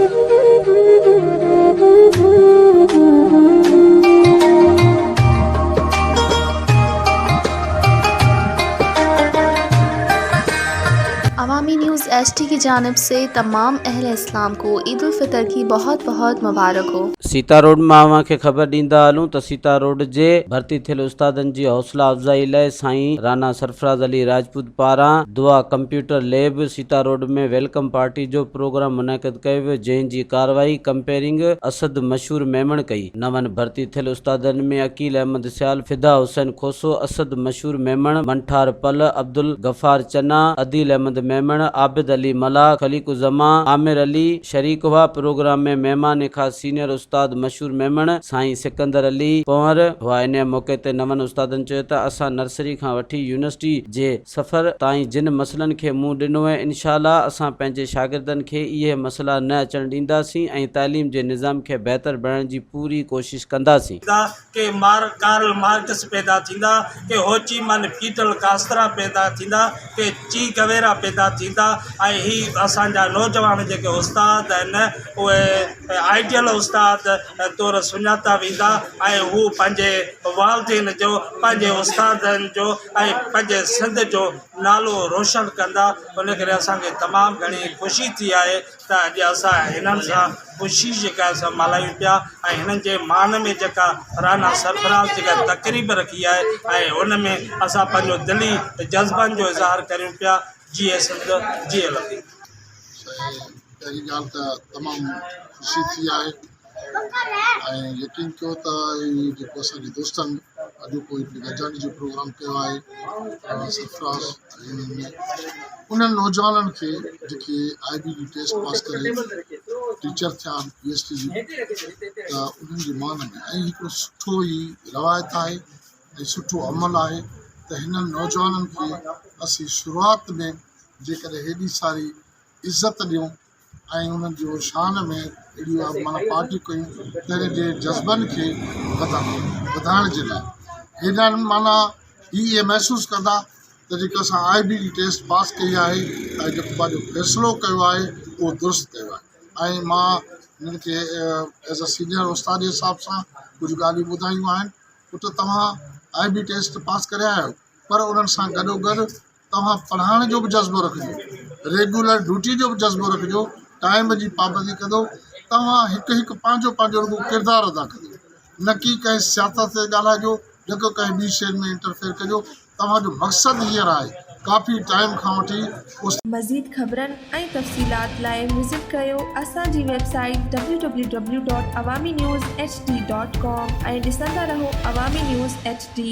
अवामी news H T की जानिब से तमाम अहल इस्लाम को ईद उल फितर की बहुत बहुत मुबारक हो। سيتا روڊ مان اوهان کي خبر ڏيندا هلون ته سيتا روڊ جي ڀرتي ٿيل استادن جي حوصلا افزائي لاء سائين رانا سرفراز علي راجپوت پاران دعا computer lab Sita road ۾ welcome party جو پروگرام منعقد ڪيو ويو جنهن جي ڪارروائي ڪمپيئرنگ اسد مشهور ميمڻ ڪئي. نون ڀرتي ٿيل استادن ۾ عقيل احمد سيال، فدا حسين کوسو، اسد مشهور ميمڻ، منٺار پلھ، عبدالغفار چنا، عديل احمد ميمڻ، عابد علي ملاح، خليق الزمان، عامر علي شريڪ هئا. پروگرام ۾ مهمان خاص سينيئر استاد مشهور ميمڻ، سائين سڪندر علي پنهور هئا. انهيء موقعي تي نون استادن چيو ته اسان نرسري کان وٺي يونيورسٽي جي سفر تائين جن مسئلن کي منهن ڏنو ۽ انشاء الله اسان پنهنجي شاگردن کي اهي مسئلا نه اچڻ ڏينداسين ۽ تعليم جي نظام کي بهتر بڻائڻ جي پوري ڪوشش ڪنداسين. ٿيندا، ڪي مار ڪارل مارڪس پيدا ٿيندا، ڪي هوچي من فيڊل ڪاسترا پيدا ٿيندا، ڪي چي گويرا پيدا ٿيندا ۽ هي اسان جا نوجوان جيڪي استاد آهن اهي آئيڊيل استاد طور سڃاتا ويندا ۽ هو پنهنجي والدين جو پنهنجي استادن جو ۽ پنهنجي سنڌ جو نالو روشن ڪندا ان ڪري اسان کي تمام گهڻي خوشي ٿي آهي ته اڄ اسان هنن سان خوشي جيڪا اسان ملهايون پيا ۽ هنن جي مان ۾ جيڪا رانا سرفراز جيڪا تقريب رکي آهي ۽ ان ۾ اسان پنهنجو دلي جذبن جو اظهار ڪريون پيا جيئي سنڌ جيئي لطيف. سائين پهرين ڳالهه ته تمام خوشي ٿي آهي ۽ يقين ڪيو ته هي جيڪو اسان جي دوستن اڄوڪو هڪ گڏجاڻي جو پروگرام ڪيو آهي سرفراز ۽ انهن ۾ انهن نوجوانن کي جيڪي آء بي جي ٽيسٽ پاس ڪري ٽيچر ٿيا آهن پي ايس ٽي جي ته انهن جي مان ۾ ۽ هڪڙو سٺو هي روايت آهي ۽ سٺو عمل آهي ته هنن نوجوانن کي اسين شروعات ۾ جيڪڏهن هيڏي ساري عزت ڏيون ۽ انهن جو شان ۾ اهڙيون معنيٰ پارٽيون ڪيون ته هنن جي جذبن کي وڌا وڌائڻ جي لاء هنن معنيٰ هي اهي محسوس ڪندا ته جيڪا اسان آء بي جي ٽيسٽ پاس ڪئي آهي ۽ جيڪو پنهنجو فيصلو ڪيو آهي اهو درست ڪيو آهي ۽ مان هنن کي ايز اي سينئر استاد جي حساب سان ڪجهه ڳالهيون ٻڌايون آهن پٽ توهان آء بي ٽيسٽ پاس ڪري آيا آهيو پر انهن سان گڏو گڏ توهان پڙهائڻ جو به جذبو رکجو، ريگيولر ڊيوٽي جو به جذبو رکجو، ٽائيم جي پابندي ڪندو، توهان هڪ هڪ پنهنجو پنهنجو رڳو ڪردار ادا ڪجو، نه ڪي ڪنهن سياست تي ڳالهائجو، نه ڪو ڪنهن ٻي شين ۾ انٽرفيئر ڪجو، توهان جو مقصد هينئر آهي ڪافي ٽائيم کان وٺي اس. مزيد خبرن ۽ تفصيلات لاء وزٽ ڪريو اسان جي website W W W dot Awami news H D dot com ۽ ڏسندا رهو عوامي نيوز ايڇ ڊي.